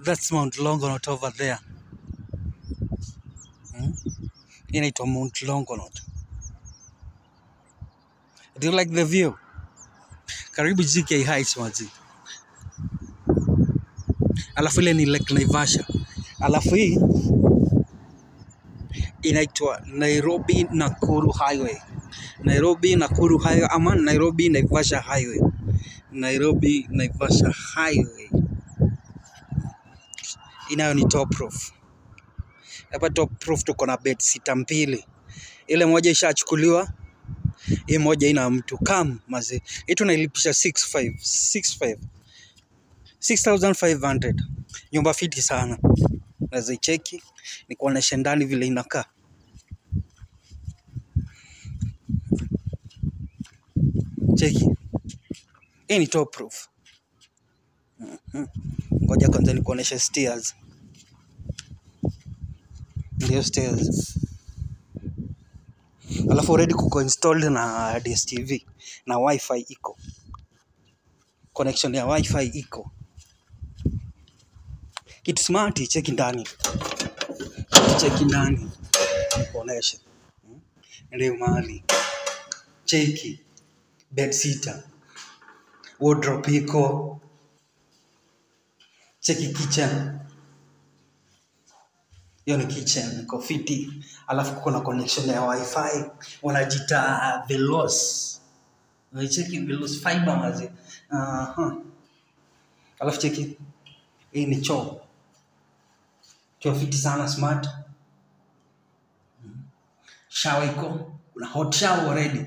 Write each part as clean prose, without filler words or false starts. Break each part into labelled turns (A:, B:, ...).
A: That's Mount Longonot over there. Inaitwa Mount Longonot. Do you like the view? Karibu GK Heights mazi. Alafu ile ni Lake Naivasha. Alafu hii inaitwa Nairobi Nakuru Highway. Nairobi Nakuru Highway ama Nairobi Naivasha Highway. Nairobi Naivasha Highway. Inayo ni top roof. Hapa top roof tuko na bed sita mbili. Ile moja ishachukuliwa, hii moja ina mtu. Come maze. Hii tunailipisha 65 65 6500. Nyumba fiti sana. Naweza icheki nikuoneshe ndani vile inakaa. Cheki. Hii ni top roof. Ngoja kwanza nikuoneshe stairs. Ndio stairs. Alafu already kuko installed na DSTV na wifi iko. Connection ya wifi iko. Kitu smart, cheki ndani. Cheki ndani. Nikuoneshe. Ndio mahali. Cheki. Bed sitter. Wardrobe iko. Cheki kitchen. Hiyo ni kitchen, iko fiti. Alafu kuko na connection ya wifi. Wanajiita Veloz. Cheki Veloz fiber mazi. Alafu cheki. Hii ni choo. Choo fiti sana, smart. Shower iko. Kuna hot shower already.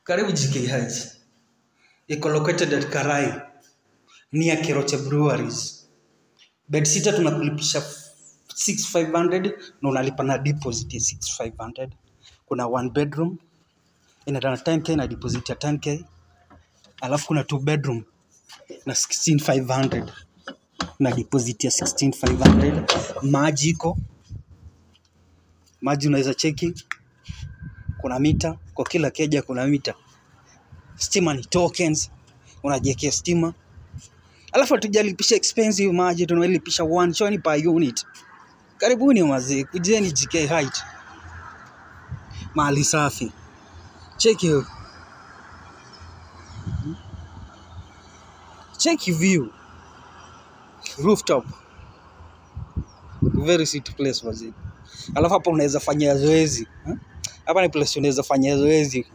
A: Karibu GK Heights. Iko located at Karai, near Keroche Breweries. Bed sitter tunakulipisha 6500 na unalipa na deposit ya 6500. Kuna one bedroom ina 10k na deposit ya 10k. Alafu kuna two bedroom na 16500 na deposit ya 16500. Maji iko. Maji unaweza cheki. Kuna mita kwa kila keja, kuna mita. Stima ni tokens, unajiwekea stima. Alafu hatujalipisha expensive maji, tunalipisha 1 shoni per unit. Karibuni mazee, kujeni GK Heights. Mahali safi. Check hiyo. Check view. Rooftop. Very sweet place mazee. Alafu hapa unaweza fanyia zoezi. Hapa ni place unaweza fanyia zoezi.